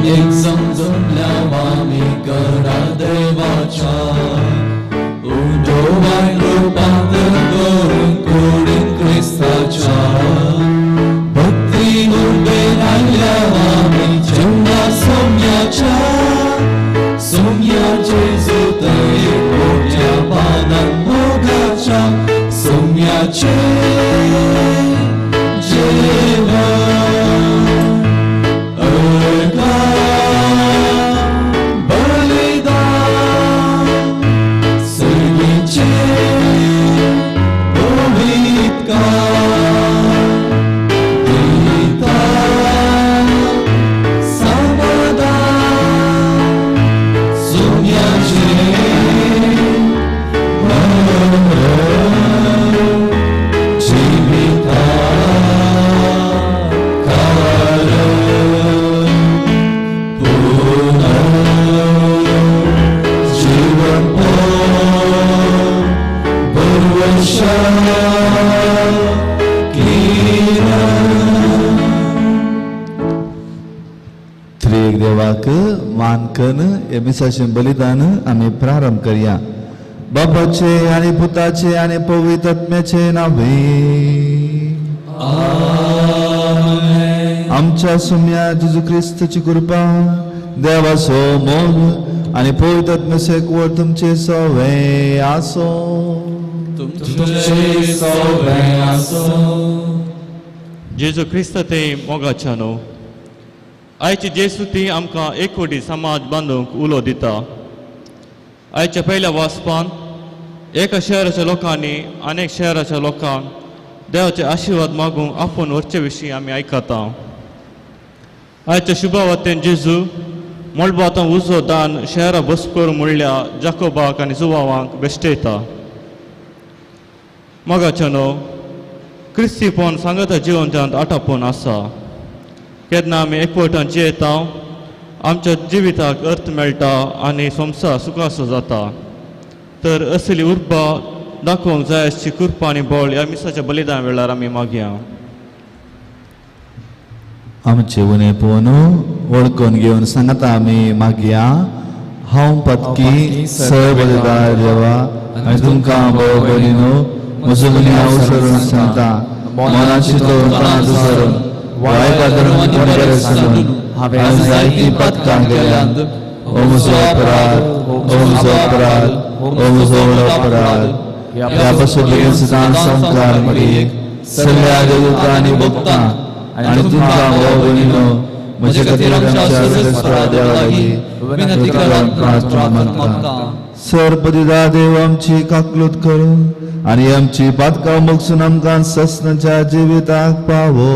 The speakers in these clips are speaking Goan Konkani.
एक समजून आमी करा देवाच्या उजोवान रुपांतर करून कुडीन क्रिस्ताच्या भक्ती उर्बेन आयल्या आमी जेव्हा सोम्याच्या सोम्या जेजू तरी मोठ्या पानान मोगाच्या सोम्याचे जेवण अर्घा बलिदान सर्गीचे पवित्रकार दिता समाधान सोम्याचे मरण जिविता कारण पुनर्जीवन भरवशा किरण. त्रिएक देवाक मान कन्न हे मिसाचें बलिदान आमी प्रारंभ करया. बाबाचे आनी पुताचे आनी पवित्र आत्म्याचे नावे. आमच्या सुम्या जेजू क्रिस्ताची कृपा, देवाचो मोग आनी पवित्र आत्म्याचो एकवट तुमचे सवे आसो. तुमचे सवे आसो. जेजू क्रिस्त ते मोगाच्या न्हू आयची जेजू ती आमकां एकवटी समाज बांदूंक उलो दिता. आयच्या पयल्या वाचपान एका शहराच्या लोकांनी अनेक शहराच्या लोकांक देवाचे आशिर्वाद मागूंक आपोवन व्हरचे विशीं आमी आयकता. आयच्या शुभावतेन जेजू मळबांत उजो दान शहरा बस करूं म्हणल्या जाकोबाक आनी जुवावांक बेश्टयता. मोगाच्या न्हू क्रिस्तीपण सांगाता जिवनजांत आटापून आसा. केन्ना आमी एकवटान जियेता आमच्या जिविताक अर्थ मेळटा आनी संवसार सुखासो जाता. तर असली उर्बा दाखोवंक जाय आसची कृपा आनी बळ ह्या मिसाच्या बलिदान वेळार आमी मागया. आमचे उणें पळोवन वळखून घेवन सांगता आमी मागया. हांव पतकी सर बलिदार देवा आनी तुमकां भोव भयणीनो म्हजो गुन्यांव सरून सांगता. मनाची तो सरून वायट बरें सांगून हांवें जायतीं पदकां केल्यांत. ओ म्हजो अपराध, ओ म्हजो अपराध, ओ म्हजो व्हडलो अपराध. ह्या पासून बेगीन सदांच संवसार मरियेक सगळ्या देवता आनी भक्तां आनी तुमकां भोव भयणीनो म्हजे खातीर आमच्या सर्वेस्परा देवा लागीं विनंती प्रार्थना मागता. सर पदिदा देव आमची काकलूत करूं आनी आमची पातकां मोगसून आमकां ससनाच्या जिविताक पावो.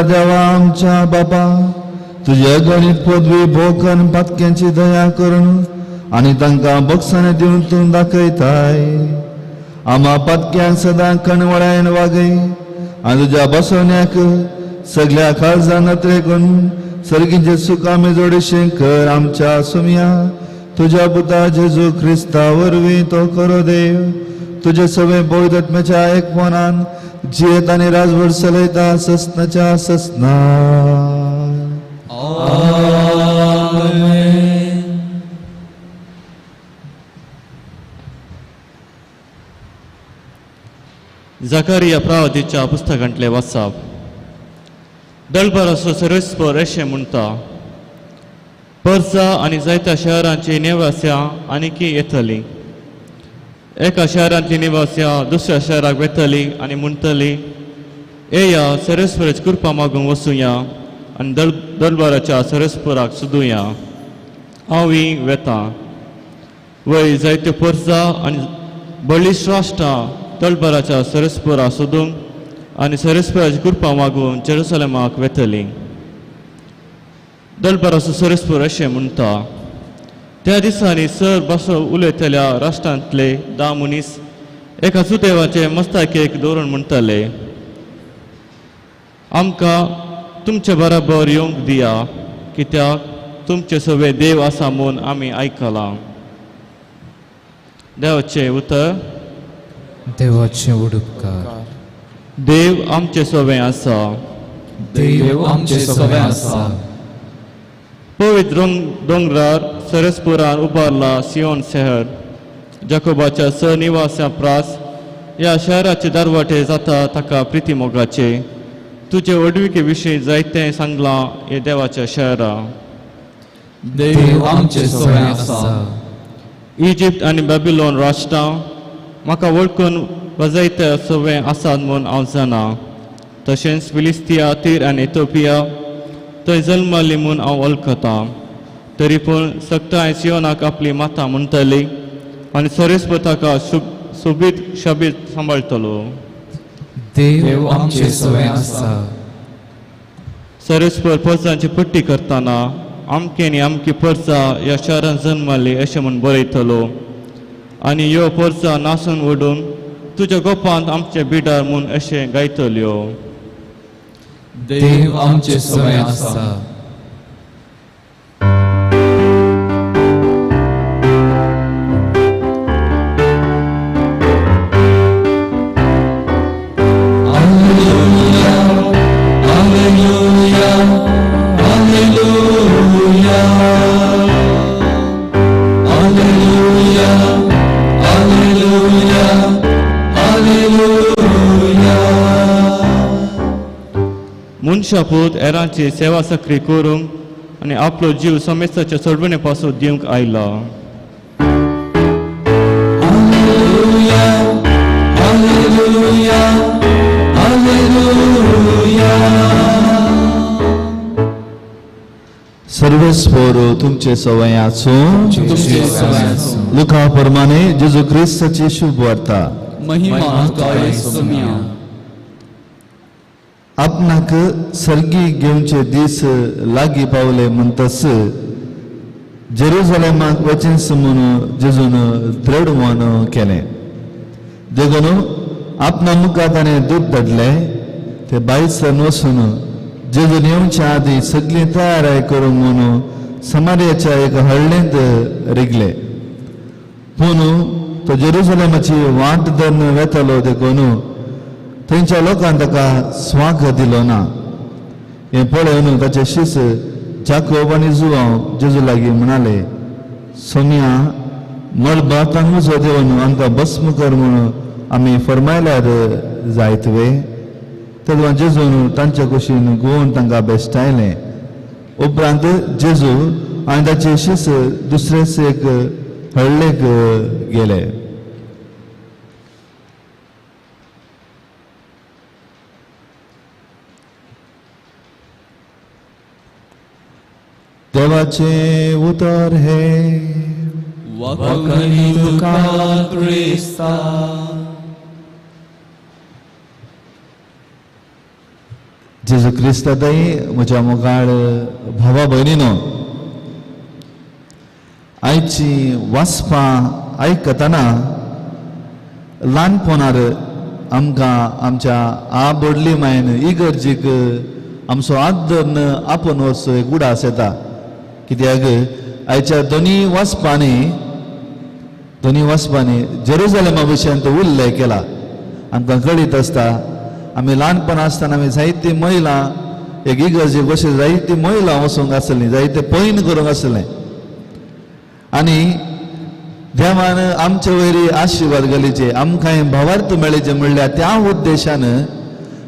देवा आमच्या बाबा तुझ्या गणित पदवी भोकन पातक्यांची दया करून आनी तांकां बक्षाणे दिवन तूं दाखयताय. आमा पातक्यांक सदां कणवळायन वागय आनी तुज्या बसवण्याक सगळ्या काळजान नत्रेकून सर्गीचे सुख आमी जोडशें कर. आमच्या सुमया तुज्या पुता जेजू क्रिस्ता वरवीं तो खरो देव तुजे सगळे पवित्र एकपणान जियेत आनी राजवट चलयता ससनाच्या ससना. जकारिया प्रावतीच्या पुस्तकांतले वाचप. दळभराचो सर्वेस्पर अशें म्हणटा, परसा आनी जायत्या शहरांची निवास्यां आनीकी येतली. एका शहरांतली निवास्यां दुसऱ्या शहराक वेतली आनी म्हणटली, येया सरस्वराची कृपा मागूंक वचुया आनी दरबाराच्या सरस्वराक सोदुया. हांवूय वेता. वय जायत्यो परसा आनी बळिश्ट राष्ट्रां दलबाराच्या सरस्वरा सोदूंक आनी सरस्वराची कृपा मागून जेरुसलेमाक वेतली. दलबाराचो सरस्वर अशें म्हणटा, त्या दिसांनी सर भासो उलयतल्या राष्ट्रांतले 10 मनीस एका सुदेवाचे मस्ताकेक दवरून म्हणटाले, आमकां तुमचे बराबर येवंक दिया, कित्याक तुमचे सगळे देव आसा म्हूण आमी आयकलां. देवाचें उतर. देवाचें उपकार. देव आमचे सवे आसा. देव आमचे सवे आसा. पवित्र दोंगरार सरस्पुरान उबारला सियोन शहर. जाकोबाच्या स निवास्या प्रास ह्या शहराचे दरवाटे जाता ताका प्रिती मोगाचे. तुजे व्हडविके विशीं जायतें सांगलां हे देवाच्या शहरा. देव आमचे सवे आसा. इजिप्त आनी बॅबिलोन राष्ट्रां म्हाका वळखून वाजयते सवे आसात म्हूण हांव जाणा. तशेंच फिलिस्तिया, तीर आनी इथोपिया थंय जल्मली म्हूण हांव वळखतां. तरी पूण सक्ताय सियोनाक आपली माता म्हणटली आनी सरेस्प ताका सोबीत शबीत सांबाळटलो. देव आमचे सवे आसा. सरस्पर परसांची पट्टी करतना आमके आनी आमकी परसा ह्या शहरान जल्मली अशें म्हूण बरयतलो आनी ह्यो परसा नासून वडून तुज्या गोपांत आमचे बिडार म्हूण अशें गायतल्यो. देव आमचे सवे आसा. मनशापूत हेरांची सेवा सक्री करूंक आनी आपलो जीव समेस्ताच्या सोडवणे पासून दिवंक आयला. Hallelujah, hallelujah, hallelujah. सर्वेस्पोर तुमचे सवय आसूं. लुका प्रमाणे जेजू क्रिस्ताची शुभ वार्ता. महिमा तुका सोम्या. आपणाक सर्गी घेवचे दीस लागीं पावले म्हणटच जेरुजलेमाक वचेंच म्हूण जेजून द्रडवन केलें. देखून आपणा मुखार ताणें दूद धाडलें. ते भायसर वचून जेजून येवच्या आदीं सगळीं तयाराय करूंक म्हणून समार्याच्या एका हळ्ळेंत रिगले. पूण तो जेरुजलेमाची वाट धरून वेतालो देखून थंयच्या लोकान ताका स्वागत दिलो ना. हें पळोवन ताचे शिस जाकोब आनी जुवांव जेजू लागीं म्हणाले, सोम्या मळबांत उजो देवन आमकां भस्म कर म्हूण आमी फरमायल्यार जायत वे? तेन्ना जेजून तांच्या कुशीन गोवन तांकां बेश्टायलें. उपरांत जेजू आनी ताचे शिस दुसरेच एक हळ्ळेक गेले. देवाचें उतर हे. वखणी तुका क्रिस्ता. जेजू क्रिस्ता ताई म्हज्या मोगाळ भावा भयणीनो, आयची वाचपां आयकतना ल्हानपणार आमकां आमच्या आ बोडली मायन इगर्जीक आमचो हात धरून आपूण वचचो एक उडास येता. कित्याक आयच्या दोनी वाचपांनी जेरुजलेमा विशयान तो उल्लेख केला. आमकां कळीत आसता आमी ल्हानपण आसतना आमी जायती महिला एक इगर्जेक बशे जायती महिला वचूंक आसलीं, जायते पैन करूंक आसलें आनी देवान आमचे वयर आशिर्वाद घालीचे, आमकां भावार्थ मेळचे म्हणल्यार त्या उद्देशान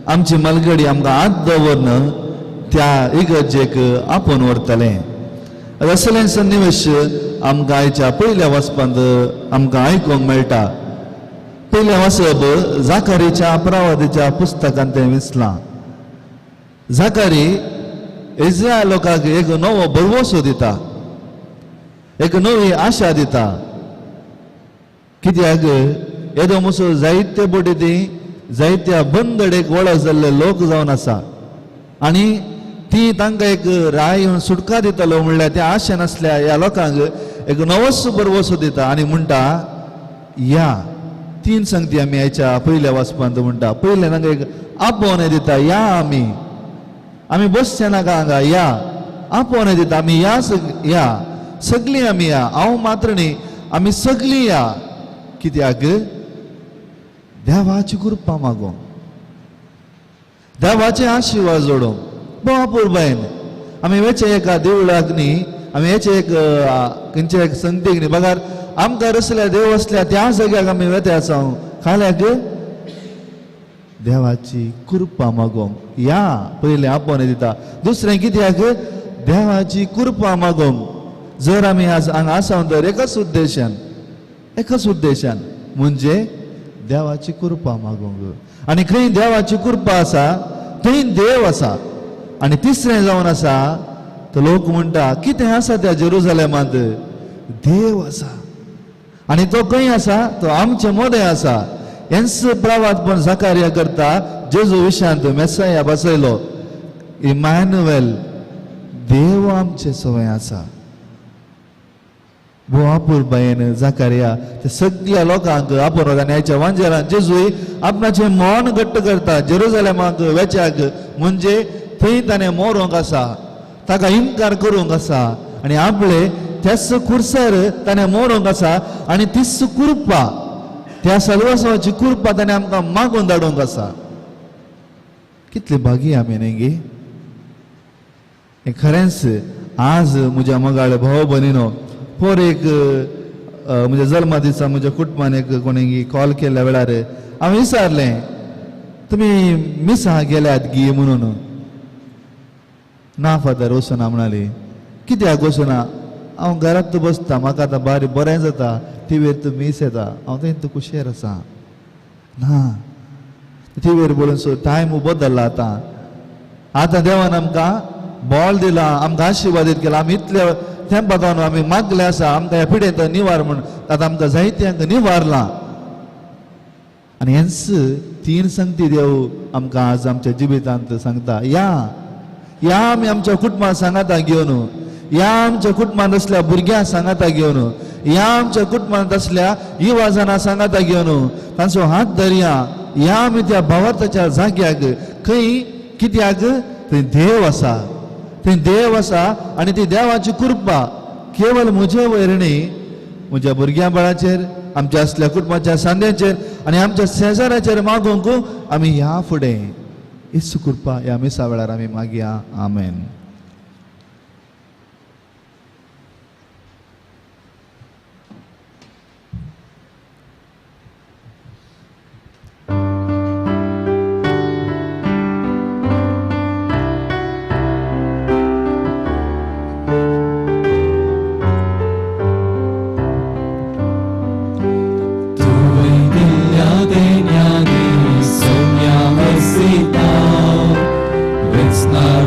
आमची मलगडी आमकां हात दवरन त्या इगर्जेक आपोवन व्हरतलें. असलें सन्निवेश आमकां आयच्या पयल्या वाचपांत आमकां आयकूंक मेळटा. पयलें वाचप जाकारीच्या प्रवादीच्या पुस्तकांत तें विसलां. जाकारी इस्रायल लोकांक एक नवो भरवसो दिता, एक नवी आशा दिता. कित्याक येदो मोसो जायते बोटी ती जायत्या बंदडेक वळख जाल्ले लोक जावन आसा आनी ती तांकां एक राय येवन सुटका दितलो म्हणल्यार त्या आशा नासल्या ह्या लोकांक एक नवोच भरवसो दिता आनी म्हणटा या. तीन संगती आमी आयच्या पयल्या वाचपांत म्हणटा. पयलें तांकां एक आपोवणें दिता, या आमी आमी बसचे नाका हांगा, या आपोवणें दिता आमी, या या सगळीं आमी या, हांव मात्र न्ही आमी सगळीं या. कित्याक देवाची कृपा मागूंक, देवाचे आशिर्वाद जोडूंक. बापूरबायन आमी वेचे एका देवळाक न्ही, आमी वेचे एक खंयच्या एक संगतीक न्ही, बगार आमकां रसल्या देव आसल्या त्या जाग्याक आमी वेते आसा खाल्याक देवाची कृपा मागोवंक या. पयलें आपोवणें दिता. दुसरें कित्याक देवाची कृपा मागोवंक. जर आमी आज हांगा आसा तर एकच उद्देशान, एकच उद्देशान म्हणजे देवाची कृपा मागोवंक. आनी खंय देवाची कृपा आसा थंय देव आसा. आनी तिसरें जावन आसा तो लोक म्हणटा कितें आसा त्या जेरुजलेमांत, देव आसा. आनी तो खंय आसा, तो आमचे मदें आसा. हेंच प्रवादपण जाकारिया करता जेजू विशांत मेसाया बसयलो, इमॅन्युएल देव आमचे सवय आसा. भोव अपुरबायेन जाकारिया ते सगळ्या लोकांक आपोवन आनी आयच्या वांजेलान जेजूय आपणाचें मन घट्ट करता जेरुजलेमाक वेच्याक, म्हणजे थंय ताणें मोरोंक आसा, ताका इनकार करूंक आसा आनी आपले त्याच खुर्सार ताणें मोरोंक आसा आनी तीच कृपा, त्या सलवासाची कृपा ताणें आमकां मागून धाडूंक आसा. कितली भागी आमी न्ही गे. हें खरेंच आज म्हज्या मोगाळ भाव भयणीनो, पोर एक म्हज्या जल्मा दिसा म्हज्या कुटुंबान एक कोणी कॉल केल्ल्या वेळार हांवें विचारलें तुमी मिसा गेल्यात गी म्हणून. ना फादर वचना म्हणाली. कित्याक वचना? हांव घरांत बसता, म्हाका आतां बारी बरें जाता, टिवीर तूं मीस येता, हांव थंय तूं कुशेर आसा. ना टिवीर बरोवन सो टायम बदल्ला आतां. आतां देवान आमकां बॉल दिला, आमकां आशिर्वादीत केला, आमी इतले तेंपा जावन आमी मागले आसा आमकां ह्या पिडेंत निवार म्हूण, आतां आमकां जायत्यांक निवारलां. आनी हेंच तीन संगती देव आमकां आज आमच्या जिवितांत सांगता. या या आमी आमच्या कुटुंबां सांगाता घेवन, या आमच्या कुटुंबांत आसल्या भुरग्यां सांगाता घेवन, या आमच्या कुटुंबांत आसल्या युवा जाणां सांगाता घेवन तांचो हात धरया. या आमी त्या भावार्थाच्या जाग्याक खंय, कित्याक थंय देव आसा, थंय देव आसा आनी ती देवाची कृपा केवल म्हजे वयर न्ही, म्हज्या भुरग्यां बाळाचेर, आमच्या आसल्या कुटुंबाच्या सांद्यांचेर आनी आमच्या शेजाऱ्याचेर मागूंक आमी ह्या फुडें येसू कृपा ह्या मिसा वेळार आमी मागया. आमेन.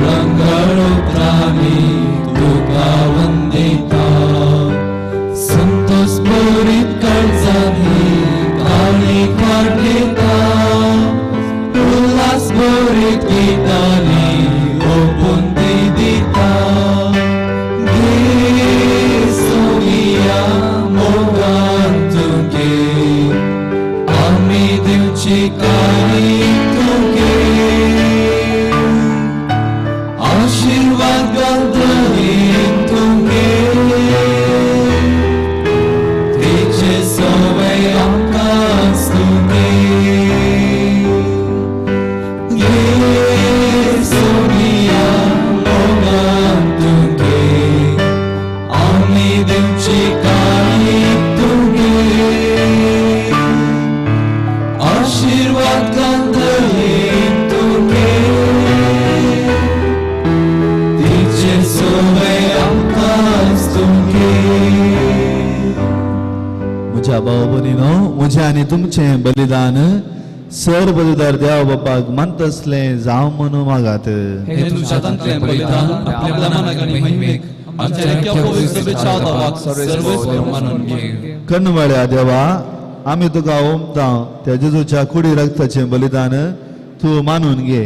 Ranga. भाव भयणीनो, म्हजें आनी तुमचें बलिदान सर बलिदार देव बापाक मानतसलें जावं म्हणून मागात. हे तुमच्या हातांतलें बलिदान आपल्या मनाक आनी महिमेक आमच्या एक्या पवित्र सभेच्या दावाक सर्वेस्पर मानून घे. कन्नवाड्या देवा, आमी तुका ओमता त्या जेजूच्या कुडी रक्ताचें बलिदान तूं मानून घे.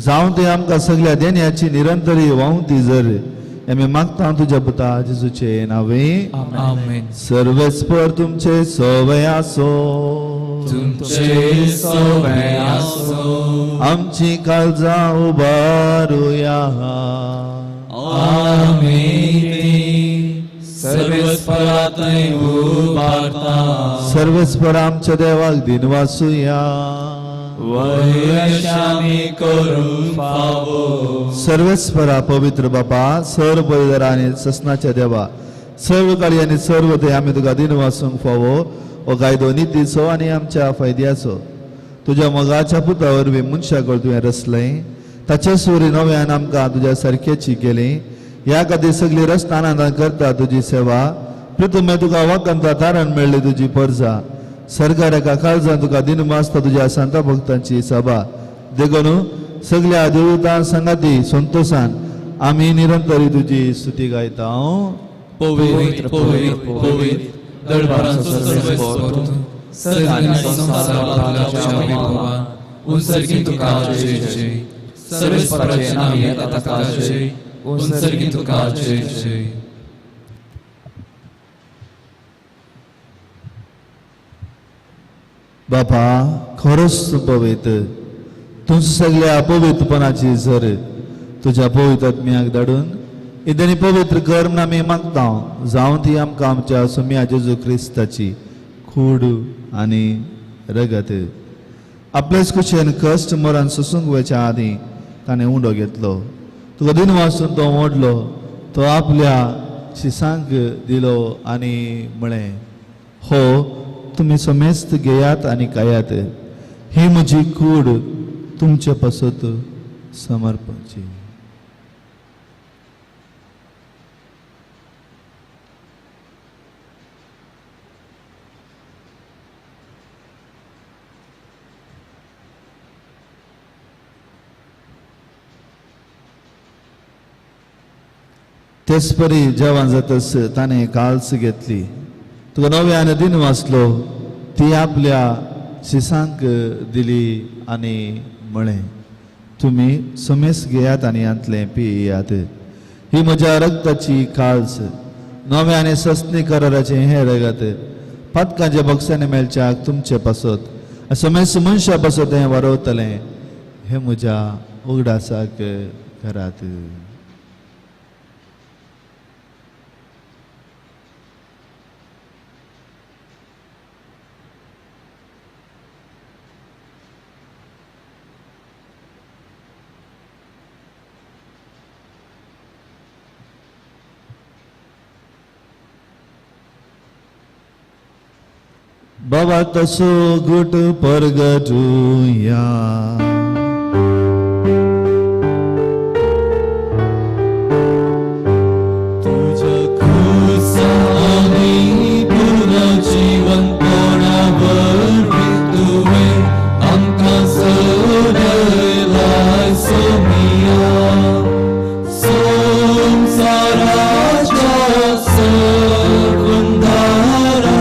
जावं तें आमकां सगळ्या देण्याची निरंतरी व्हांवती जर आमी मागता तुज्या पुता जेजूचे नावे. आमेन. सर्वेस्पर तुमचे सवय आसो. तुमचे सवय आसो. आमची काळजां उबारुया. आमी सर्वेस्परा थंय उबारता. सर्वेस्पर आमच्या देवाक दिनवासुया. वयशामी करूंक फावो. सर्वेस्परा पवित्र बापा, सर्व बलिदार आनी ससनाच्या देवा, सर्व काळी आनी सर्व ते आमी तुका दिनवासूंक फावो. हो कायदो नितीचो आनी आमच्या फायद्याचो. तुज्या मोगाच्या पुता वरवीं मनशाक तुवें रचलें, ताचे सुरी नव्यान आमकां तुज्या सारकेची केली. ह्या खातीर सगळी रचना आनंदान करता तुजी सेवा. पृथ्वी तुका वाकंता तारण मेळ्ळी तुजी परजा. सरकार एका काळजान तुका दिनवासता तुज्या सांता भक्तांची सभा. देखून सगळ्या देवतां संगाती संतोषान आमी निरंतरी तुजी स्तुती गायता. पवित्र पवित्र पवित्र दरबारांचो सर्वेस्पर तूं, सर्ग आनी संवसारांतल्या वैभवा उंसर्गी तुका जय जय. सर्वेस्पराचें नांव येता ताका जय, उंसर्गी तुका जय जय. बापा, खरोच तूं पवित्र, तूं सगळ्या पवित्रपणाची जर तुज्या पवित्र आत्म्याक धाडून इतनी पवित्र कर म्हूण आमी मागता. जावं ती आमकां आमच्या सोम्या जेजू क्रिस्ताची कूड आनी रगत. आपलेच कुशेन कश्ट मरण सोसूंक वयच्या आदीं ताणें उंडो घेतलो. तुका दिनवासून तो मोडलो, तो आपल्या शिसांक दिलो आनी म्हळें, हो तुमी समेस्त घेयात आनी खायात, ही म्हजी कूड तुमचे पासत समर्पणची. तेच परी जेवण जातच ताणें काल्स घेतली, तुका नव्यान दिन वाचलो, ती आपल्या शिसांक दिली आनी म्हळें, तुमी समेस घेयात आनी हांतलें पियात, ही म्हज्या रक्ताची काल्स, नव्या आनी सस्नी कराराचें हें रगत, पातकांच्या बक्षांनी मेळच्याक तुमचे पासत समेस मनशा पासत हें वारवतलें, हें म्हज्या उगडासाक करात. बाबा तसो गुट परगटुया. तुझ्या खुर्सांनी पुनर्जीवनपणा वरवीं तुवें आमकां सोडयलाय सोमिया. संवसाराच्या सकंदारा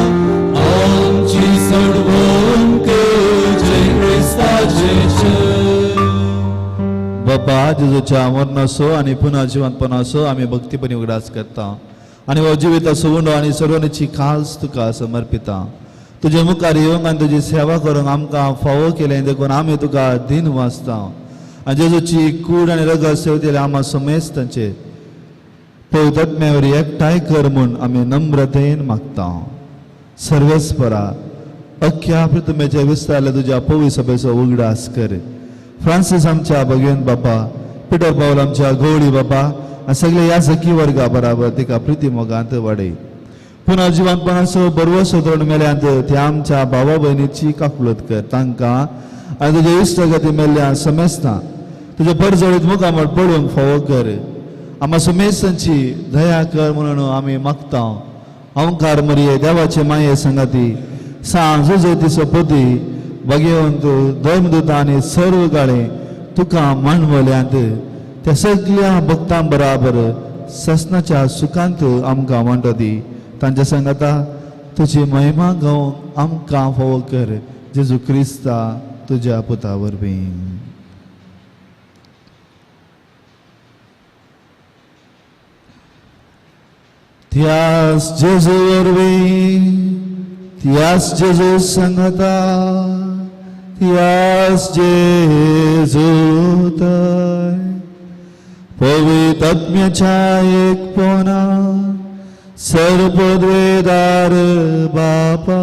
आमची सडवण करचें क्रिस्ताचें. बापा, जेजूच्या मरणाचो आनी पुनः जिवंतपणाचो आमी भक्तीपणी उगडास करता आनी हो जिविताचो उंडो आनी सर्वणीची खास तुका समर्पिता. तुजे मुखार येवंक आनी तुजी सेवा करूंक आमकां फावो केलें देखून आमी तुका दिन वाचता. आनी जेजूची कूड आनी रगत सेवतेले आमा समेस्तांचेर पवित्र आत्म्या वरवीं एकठांय कर म्हूण आमी नम्रतेन मागता. सर्वेस्परा, अख्ख्या पृथ्वीच्या विस्तारल्या तुज्या पवित्र सभेचो उगडास कर. फ्रांसीस आमच्या भगवंत बापा, पिटर पावल आमच्या गौडी बापा आनी सगळे ह्या सखी वर्गा बराबर तिका प्रिती मोगांत वाडय. पुनः जिवंतपणाचो बरवसो धरून मेल्यांत त्या आमच्या भावा भयणीची काकुळट कर. तांकां आनी तुज्या इश्टगती मेल्ल्या समेस्तां तुज्या परजळीत मुखामळ पळोवंक फावो कर. आमकां समेस्तांची दया कर म्हणून आमी मागता. ओंकार मरिये देवाचे माये संगाती सांज जेती सोपती भगवंत धर्मदूत आनी सर्व गाळे तुका मानवल्यांत त्या सगळ्या भक्तां बराबर ससनाच्या सुखांत आमकां वांटो दी. तांच्या सांगाता तुजी महिमा गावंक आमकां फावो कर जेजू क्रिस्ता तुज्या पुता वरवीं. त्यास जेजू वरवीं, त्यास जेजू सांगाता, त्यास जेजू थंय पवित्र आत्म्याच्या एकपणा सर्वपदवेदार बापा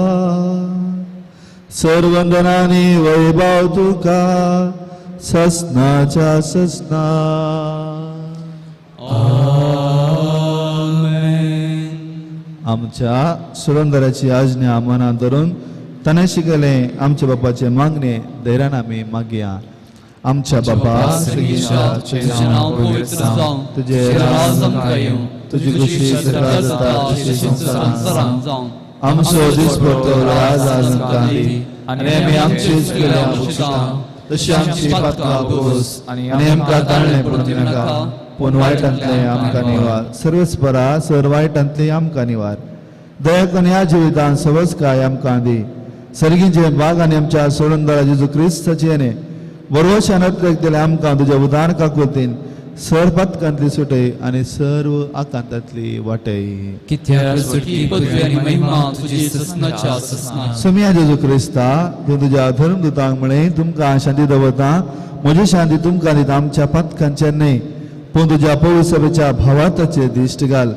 सर्वंदनानी वैभव तुका ससनाच्या ससना. आमेन. आमच्या सुरंदराची आज्ञा मनात धरून ताणें शिकयलें आमच्या बापाचे मागणे धैर्यान आमी मागया. आमच्या बापा तुजें नांव पवित्र जावं, तुजें राज आमकां येवं, तुजी खुशी स्वर्गात जाता तशी संवसारांत जावं. आमचो दिसपट्टो राज आज आमकां दी आनी आमी आमची चुकल्या बक्षिता तशी आमची पातकां पोस आनी आमकां ताळणें पडूं दिनाका पूण वायटांतलें आमकां निवार. सर्वच बरा सर वायटांतलें आमकां निवार. दया करून ह्या जिवितांत सवसकाय आमकां दी. सर्गीचे बाग आनी आमच्या सोडूनदारा जेजू क्रिस्ताचे न्ही बरोवशान अत्रेक दिलें आमकां तुज्या उदार काकुतीन सर पातकांतली सुटय आनी सर्व आकांतांतली वाटय. कित्याक सुटकी पदवी आनी महिमा तुजी ससनाच्या ससना. सोमिया जेजू क्रिस्ता तूं तुज्या धर्मदूतांक म्हळें तुमकां शांती दवरता म्हजी शांती तुमकां दिता आमच्या पातकांचेर न्हय पूण तुज्या पवित्र सभेच्या भावार्थाचेर दिश्ट घाल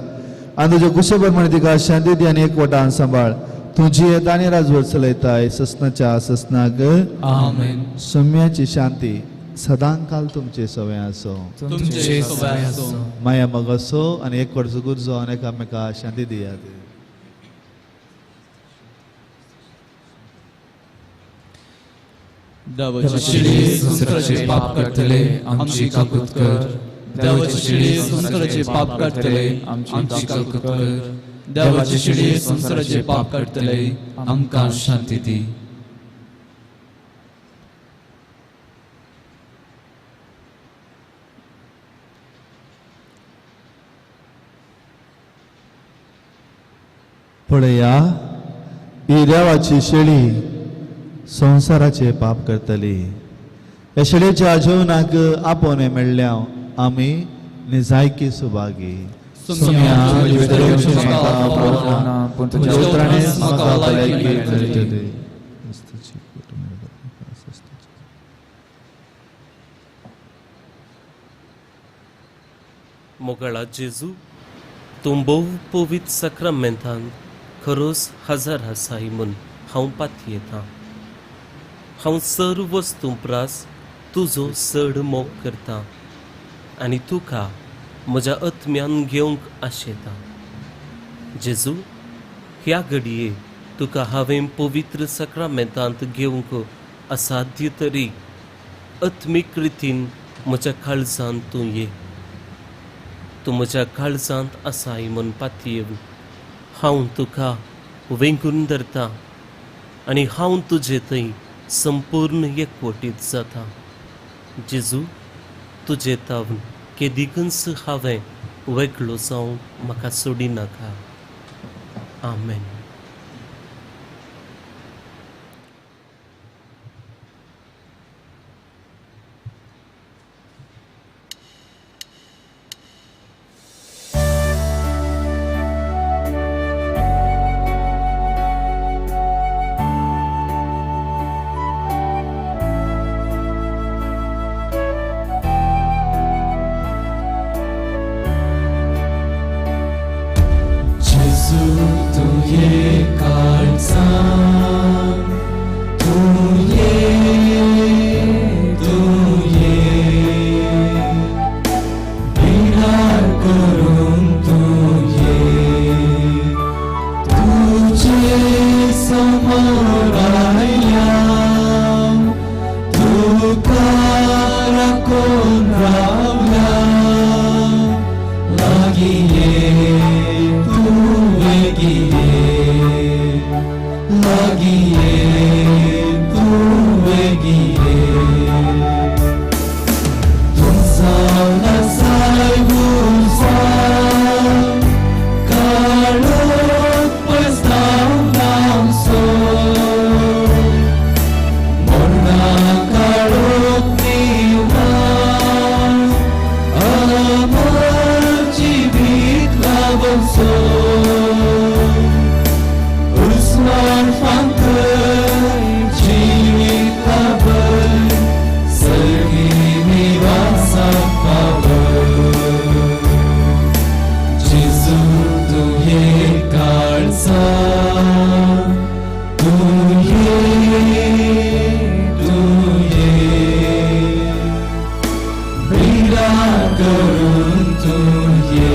आनी तुज्या कुशे प्रमाणे तिका शांती दी आनी एकवटान सांबाळ. तूं जियेत आनी राजवट चलयताय ससनाच्या ससनाक. आमेन. सोम्याची शांती सदांकाल तुमचे सवय आसो. तुमचे सवय आसो. माया मग असो आनी एकवट सुगुरजो आनी एकामेका शांती दियात. देवाची शिडी संवसाराचे पाप काडटले आमची काकूत कर. देवाची शिडी संवसाराचे पाप काडटले आमची काकूत कर. देवाची शिडी संवसाराचे पाप काडटले आमकां शांती दी. पळया ही देवाची शेळी संवसाराचे पाप करतली. ह्या शेळयेच्या जेवणाक आपोवणें मेळ्ळ्या आमी निजायकी सुभागी. मोगळा जेजू तूं भोव पवित्र साक्रामेंतान खरोच हजार आसाय म्हूण हांव पातयेतां. हांव सर्व वस्तूं प्रास तुजो चड मोग करतां आनी तुका म्हज्या आत्म्यान घेवंक आशेतां. जेजू ह्या घडये तुका हांवें पवित्र साक्रामेंतांत घेवंक असाध्य तरी आत्मीक रितीन म्हज्या काळजांत तूं ये. तूं म्हज्या काळजांत आसाय म्हूण पातयेवन हांव तुका वेंगून धरता आनी हांव तुजे थंय संपूर्ण एकवटीत जाता. जेजू तुजे तावन केदिकूच हांवें वेगळो जावंक म्हाका सोडिनाका. आमेन. Lagi ye, tu lagi. उस्वार फांकय जिविता भर सर्गी निवासाक पावय जेजू तूं ये काळजा तूं ये तूं ये पिडा करून तूं ये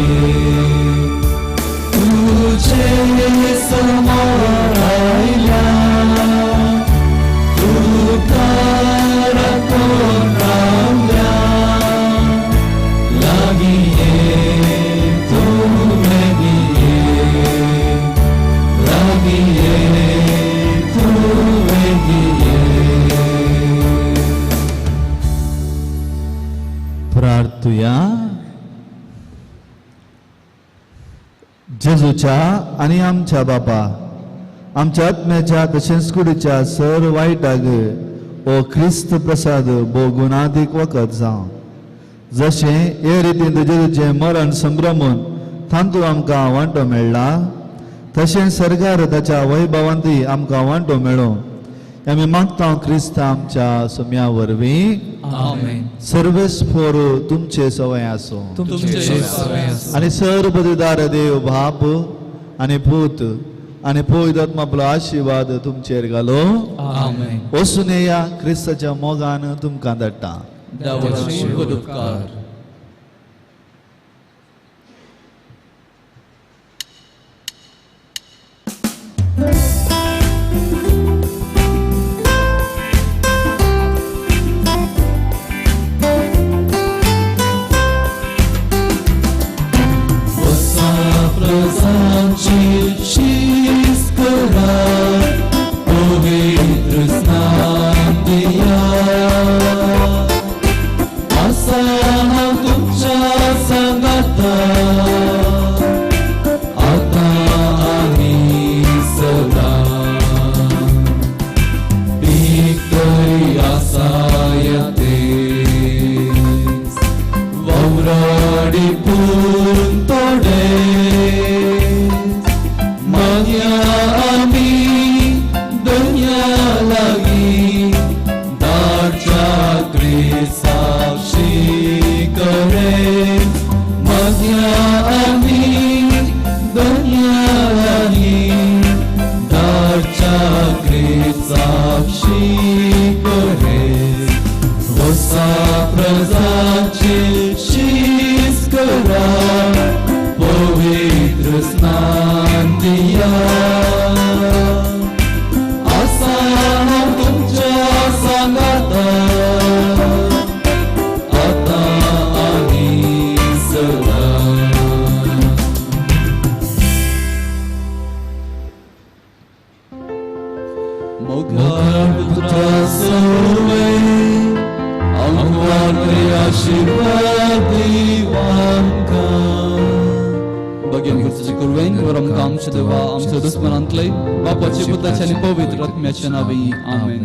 तुझे समोर आयल्या तुका राखून रावल्या लागीं ये तूं बेगीन ये लागीं ये तूं बेगीन ये. प्रार्थुया. जेजूच्या आनी आमच्या बापा आमच्या आत्म्याच्या तशेंच कुडीच्या सर वायटाक ओ क्रिस्त प्रसाद भो गुणादीक वखद जावं जशें हे रितीन जेजूचें मरण संभ्रमून तांतू आमकां वांटो मेळ्ळा तशें सरकार ताच्या वैभवांतूय आमकां वांटो मेळूं आमी मागता क्रिस्त आमच्या सुम्या वरवीं. आमेन. सर्वेस्पोर तुमचे सवय आसूं. तुमचे सवय आसूं. आणि सर्वबुद्धिदार देव बाप आणि पूत आणि पवित्र आत्मा आपलो आशीर्वाद तुमचेर घालो. आमेन. वचून येया, क्रिस्ताच्या मोगान तुमकां धाडटा. देवाचे व्हड उपकार. प्रजांची शीस करात पवित्र स्नान दिया आसा हांव तुमच्या सांगाता आतां आनी सदां पीक तरी आसा येतेच वावराडी पूर्ण थोडे मागया आमी दर्या लागीं दाटच्या क्रिस्ताशी करे मागया आमी दर्या लागीं दाटच्या क्रिस्ताशी करे वसा प्रजाची शीस करा पवित्र स्नान दिया आसा हांव तुमच्या सांगाता आतां आनी सदां. मोगाळ पुत्रा सोवे आमकां आशीर्वाद दिवांकां. भगेन गुरुचे कुरवेन वर आमकां आमच्या देवा आमच्या दुस्मनांतले बापाचे पुताचे आनी पवित्र आत्म्याच्या नांवी आमेन.